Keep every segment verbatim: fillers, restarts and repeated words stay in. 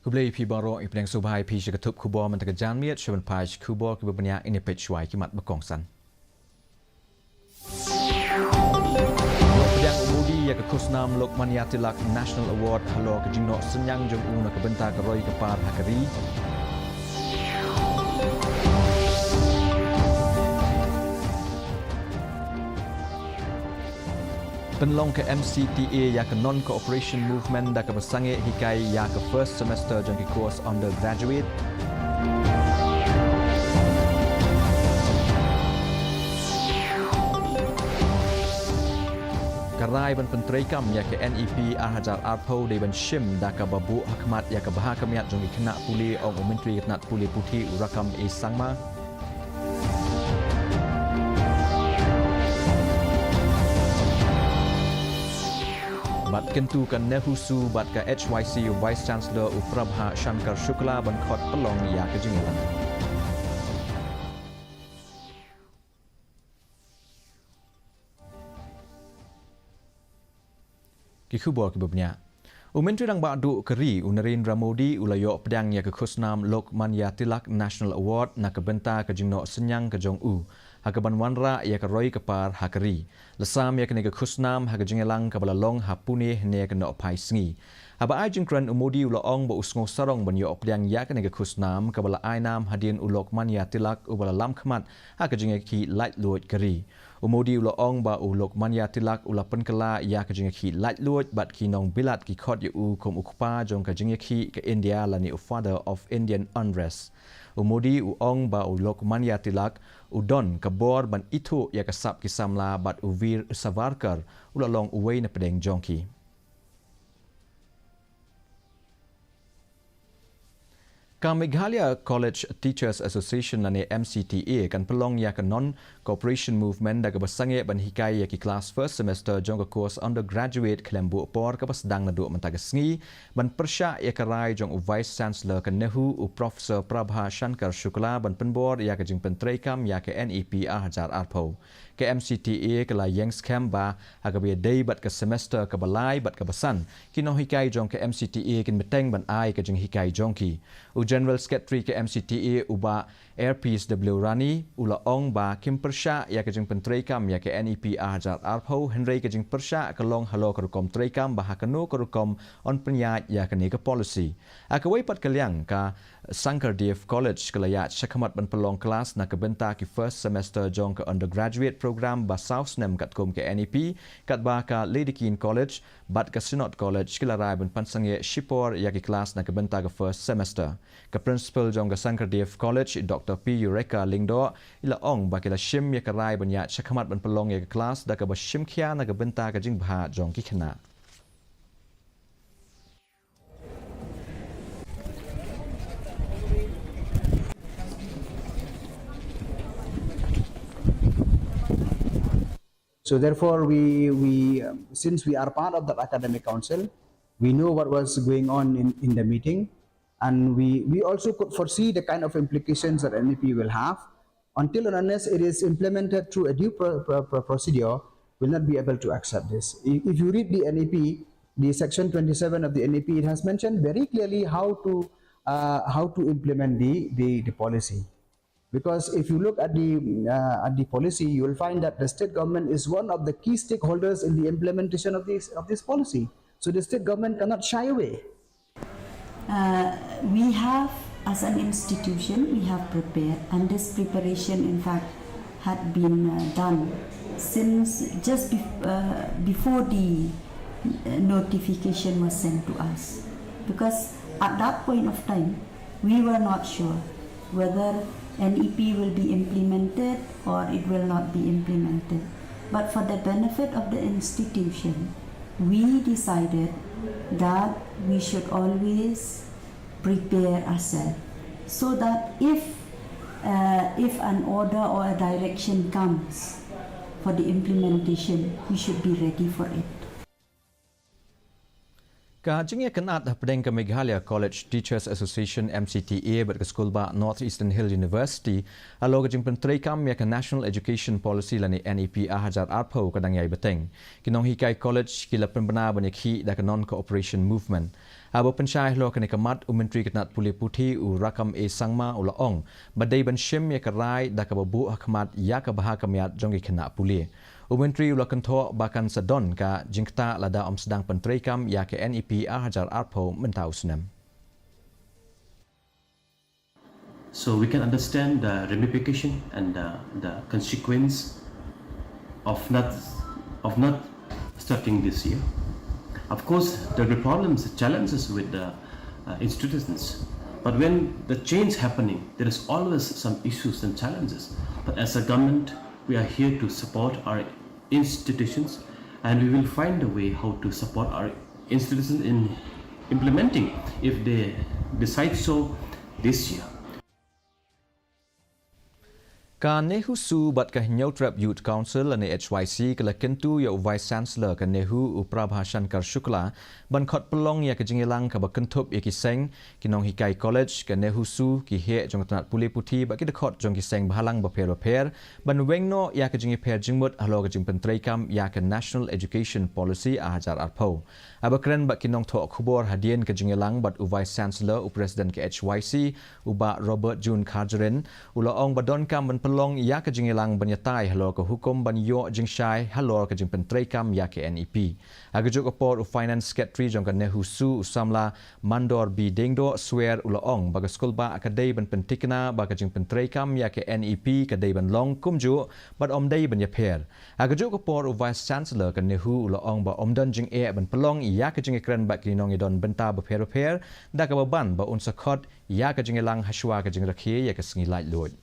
Khublei phi baroh, i pdiang sngewbha ïa phi sha ka thup khubor mynta ka janmiet. Sha ban peit khubor kiba bniah, ngin ïa peit shuwa ki mat ba kongsan. Pdiang u Modi ïa ka khusnam Lokmanya Tilak National Award halor ka jingnoh synñiang jong u na ka bynta ka roi ka par ha ka ri. Pynlong ka M C T A ïa ka Non-Cooperation Movement da kaba sangeh hikai ïa ka first semester jong ki course undergraduate. Ka rai ban pyntreikam ïa ka N E P ar hajar arphew dei ban shim da kaba buh hakhmat ïa ka bha ka miat jong ki khynnah pule, ong u Myntri ka tnat pule puthi u Rakkam A Sangma. Bad kyntu ka NEHUSU bad ka H Y C u Vice Chancellor u Prabha Shankar Shukla ban khot pynlong ïa ka jingïalang. Ki khubor kiba bniah. U Myntri Rangbah Duh ka ri u Narendra Modi u la ïoh pdiang ïa ka khusnam Lokmanya Tilak National Award na ka bynta ka jingnoh synñiang ka jong u ha kaban wanrah ïa ka roi ka par ha ka ri. La sam ïa kane ka khusnam ha ka jingïalang kaba la long ha Pune hynne ka nohphai sngi. Haba ai jingkren, u Modi u la ong ba u sngewsarong ban ïoh pdiang ïa kane ka khusnam kaba la ai nam hadien u Lokmanya Tilak uba la lam khmat ha ka jingïakhih laitluid ka ri. U Modi u la ong ba u Lokmanya Tilak u la pynkylla ïa ka jingïakhih laitluid bad ki nongbilat ki khot ïa u kum u kpa jong ka jingïakhih ka India lane u Father of Indian Unrest. U Modi u ong ba u Lokmanya Tilak u don ka bor ban ithuh ïa ka sap ki samla bad u Veer Savarkar u la long uwei na pdeng jong ki. Ka Meghalaya College Teachers Association lane M C T A kan pynlong ïa ka Non-Cooperation Movement da kaba sangeh ban hikai ïa ki klas first semester jong ka course undergraduate khlem buh por kaba sdang naduh mynta ka sngi ban pyrshah ïa ka rai jong u Vice Chancellor ka NEHU u Professor Prabha Shankar Shukla ban pynbor ïa ka jingpyntreikam ïa ka N E P ar hajar arphew. Ka M C T A ka la ïeng skhem ba ha kaba ïadei bad ka semester kaba lai bad kaba san, ki nonghikai jong ka M C T A kin bteng ban ai ka jinghikai jong ki. U General Secretary ka M C T A u Bah Airpeace W Rani u la ong ba kim pyrshah ïa ka jingpyntreikam ïa ka N E P ar hajar arphew, hynrei ka jingpyrshah ka long halor ka rukom treikam ba ha kano ka rukom yn pynïaid ïa kane ka policy. Ha kawei pat ka liang, ka Sankardev College ka la ïaid shakhmat ban pynlong klas na ka bynta ki first semester jong ka undergraduate program ba saw snem katkum ka N E P, katba ka Lady Keane College bad ka Synod College ki la rai ban pynsangeh shipor ïa ki klas na ka bynta ka first semester. Ka principal jong ka Sankardev College, Doctor P Eureka Lyngdoh, i la ong ba ki la shim ïa ka rai ban ïaid shakhmat ban pynlong ïa ka klas da kaba shim khia na ka bynta ka jingbha jong ki khynnah. So therefore, we, we, um, since we are part of that academic council, we know what was going on in, in the meeting, and we, we also could foresee the kind of implications that N E P will have. Until and unless it is implemented through a due pro-, pro-, pro-, procedure, will not be able to accept this. If, if you read the N E P, the section twenty-seven of the N E P, it has mentioned very clearly how to, uh, how to implement the, the, the policy. Because if you look at the, uh, at the policy, you will find that the state government is one of the key stakeholders in the implementation of this, of this policy. So the state government cannot shy away. Uh, we have, as an institution, we have prepared, and this preparation, in fact, had been, uh, done since just bef-, uh, before the, uh, notification was sent to us. Because at that point of time, we were not sure whether N E P will be implemented or it will not be implemented. But for the benefit of the institution, we decided that we should always prepare ourselves so that if, uh, if an order or a direction comes for the implementation, we should be ready for it. Ka jingïakynad hapdeng ka Meghalaya College Teachers Association, M C T A, bad ka skulbah North Eastern Hill University halor ka jingpyntreikam ïa ka National Education Policy lane N E P ar hajar arphew ka dang ïai bteng. Ki nonghikai college ki la pynbna ban ïakhih da ka Non-Cooperation Movement. Haba pynshai halor kane ka mat, u Myntri ka tnat pule puthi, u Rakkam A Sangma, u la ong ba dei ban shim ïa ka rai da kaba buh ha khmat ïa ka bha ka miat jong ki khynnah pule. U Myntri u la kynthoh ba kan sa don ka jingktah lada ym sdang pyntreikam ïa ka N E P ar hajar arphew mynta u snem. So we can understand the ramification and the, the consequence of not, of not starting this year. Of course, there will be problems, challenges with the, uh, institutions. But when the change happening, there is always some issues and challenges. But as a government, we are here to support our institutions, and we will find a way how to support our institutions in implementing if they decide so this year. Ka NEHUSU bad ka Hynñiewtrep Youth Council lane H Y C ka la kyntu ïa u Vice Chancellor ka NEHU, u Prabha Shankar Shukla, ban khot pynlong ïa ka jingïalang kaba kynthup ïa ki seng, ki nonghikai college, ka NEHUSU, ki heh jong ka tnat pule puthi bad ki dkhot jong ki seng bhalang bapher bapher ban weng noh ïa ka jingïapher jingmut halor ka jingpyntreikam ïa ka National Education Policy ar hajar arphew. Haba kren bad ki nongthoh khubor hadien ka jingïalang bad u Vice Chancellor, u President ka H Y C, u Bah Robert June Kharjahrin, u la ong ba donkam ban pynlong ïa ka jingïalang ban ïatai halor ka hukum ban ïoh jingshai halor ka jingpyntreikam ïa ka N E P. Ha kajuh ka por, u Finance Secretary jong ka NEHUSU, u samla Mandor B Diengdoh Swer, u la ong ba ka skulbah ka dei ban pynthikna ba ka jingpyntreikam ïa ka N E P ka dei ban long kumjuh bad ym dei ban ïapher. Ha kajuh ka por, u Vice Chancellor ka NEHU u la ong ba ym don jingeh ban pynlong ïa ka jingïakren bad ki nongïadon bynta bapher bapher da kaba ban ba un sa khot ïa ka jingïalang hashwa ka jingrakhe ïa ka sngi laitluid.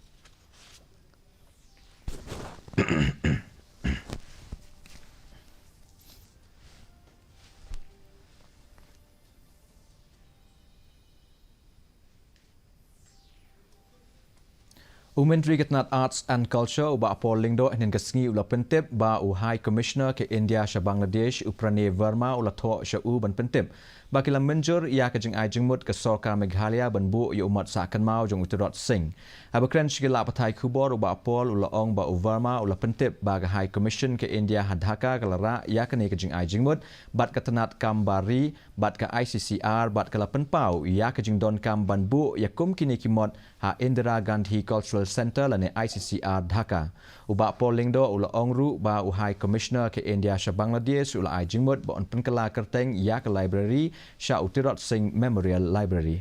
U Myntri ka tnat Arts and Culture, u Bah Paul Lyngdoh, hynnin ka sngi u la pyntip ba u High Commissioner ka India sha Bangladesh, u Pranay Verma, u la thoh sha u ban pyntip ba ki la mynjur ïa ka jingai jingmut ka Sorkar Meghalaya ban buh ïa u mat sah kynmaw jong u Tirot Sing. Haba kren sha ki lad pathai khubor, u Bah Paul u la ong ba u Verma u la pyntip ba ka High Commission ka India ha Dhaka ka la rah ïa kane ka jingai jingmut bad ka tnat kam bar ri bad ka I C C R bad ka la pynpaw ïa ka jingdonkam ban buh ïa kum kine ki mot ha Indira Gandhi Cultural Centre lane I C C R Dhaka. U Bah Paul Lyngdoh u la ong ruh ba u High Commissioner ka India sha Bangladesh u la ai jingmut ba un pynkylla kyrteng ïa ka library sha u Tirot Sing Memorial Library.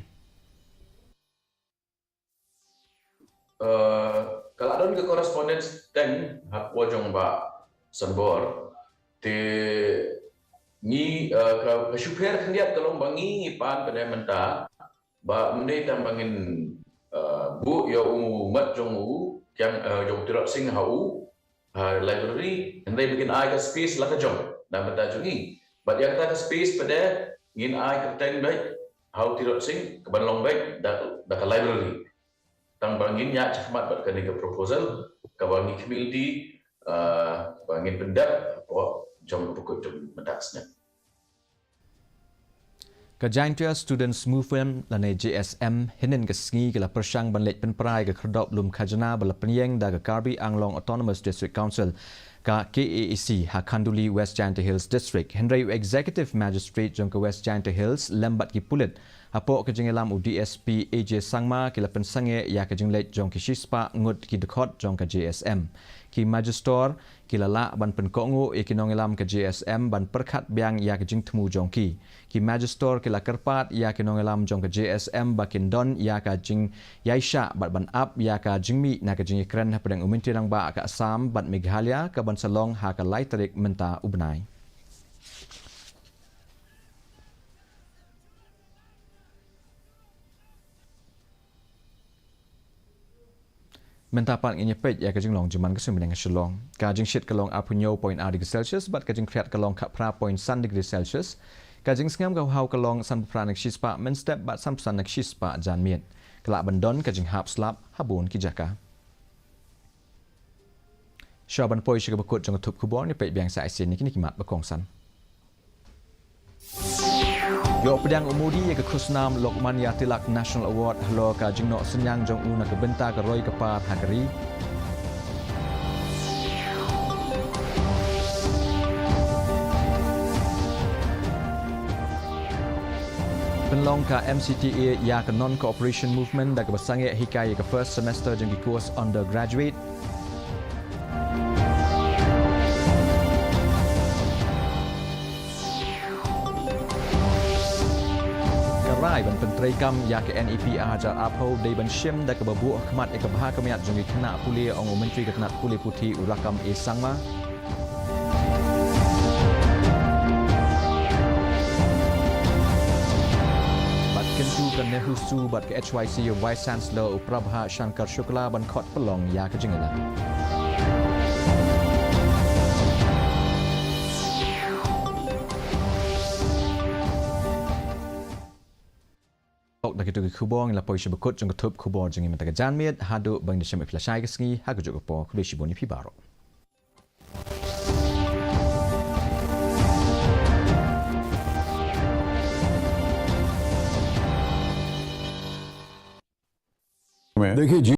Eh, ka la don ka correspondence teng ha kaba jong Bah Sanbor. Te ngi, eh, ka, ka shu pher khyndiat ka long ba ngi ngi pan ka dei mynta ba mynta tang ba ngin, eh, buh ïa u mat jong u, kiang, eh, jong Tirot Sing ha u, ha library, hynrei ba ngin ai ka space la ka jong na bynta jong ngi. Bad ïa kata ka space pat de ngin ai kyrteng beit ha u Tirot Sing ka ban long beit da, da ka library. Tang ba ngin ïa shakhmat bad kane ka proposal kaba ngi khmih lynti, ah, ba ngin pyndep hapoh jong ka bakut jong mynta ka snem. Ka Jaintia Students Movement lane J S M hynnin ka sngi ka la pyrshang ban leit pynpra ïa ka khyrdop lum khajna ba la pynïeng da ka Karbi Anglong Autonomous District Council, ka K A A C, ha Khanduli, West Jaintia Hills District. Hynrei u Executive Magistrate jong ka West Jaintia Hills lem bad ki pulit hapoh ka jingïalam u D S P A J Sangma ki la pynsangeh ïa ka jingleit jong ki shispah ngut ki dkhot jong ka J S M. Ki Magistrate ki la lah ban pynkohnguh ïa ki nongïalam ka J S M ban pyrkhat biang ïa ka jingthmu jong ki. Ki Magistrate ki la kyrpad ïa ki nongïalam jong ka J S M ba kin don ïa ka jingïaishah bad ban ap ïa ka jingmih na ka jingïakren hapdeng u Myntri Rangbah ka Assam bad Meghalaya ka ban sa long ha ka lai tarik mynta u bnai. Mynta pat ngin ïa peit ïa ka jinglong jingman ka suiñ bneng ha Shillong. Ka jingshit ka long arphew hynñiew point ar degree Celsius bad ka jingkhriat ka long khatphra point san degree Celsius. Ka jingsngem ka haw ka long sanphew phra na ka shispah mynstep bad sanphew san na ka shispah janmiet. Ka lah ban don ka jinghap slap ha bun ki jaka. Shuwa ban poi sha kaba kut jong ka thup khubor, ngin ïa peit biang sa shisien ïa kine ki mat ba kongsan. Ïoh pdiang u Modi ïa ka khusnam Lokmanya Tilak National Award halor ka jingnoh synñiang jong u na ka bynta ka roi ka par ha ka ri. Pynlong ka M C T A ïa ka Non-Cooperation Movement da kaba sangeh hikai ïa ka first semester jong ki course undergraduate. Ka rai ban pyntreikam ïa ka N E P ar hajar arphew dei ban shim da kaba buh khmat ïa ka bha ka miat jong ki khynnah pule, ong u Myntri ka tnat pule puthi u Rakkam A Sangma. Bad kyntu ka NEHUSU bad ka H Y C u Vice Chancellor u Prabha Shankar Shukla ban khot pynlong ïa ka jingïalang. Bad da kito ki khubor ngi la poi sha ba kut jong ka thup khubor jong ngi mynta ka janmiet, haduh ban da shem ïa phi lashai ka sngi ha kajuh ka por, khublei shibun ïa phi baroh. देखिए,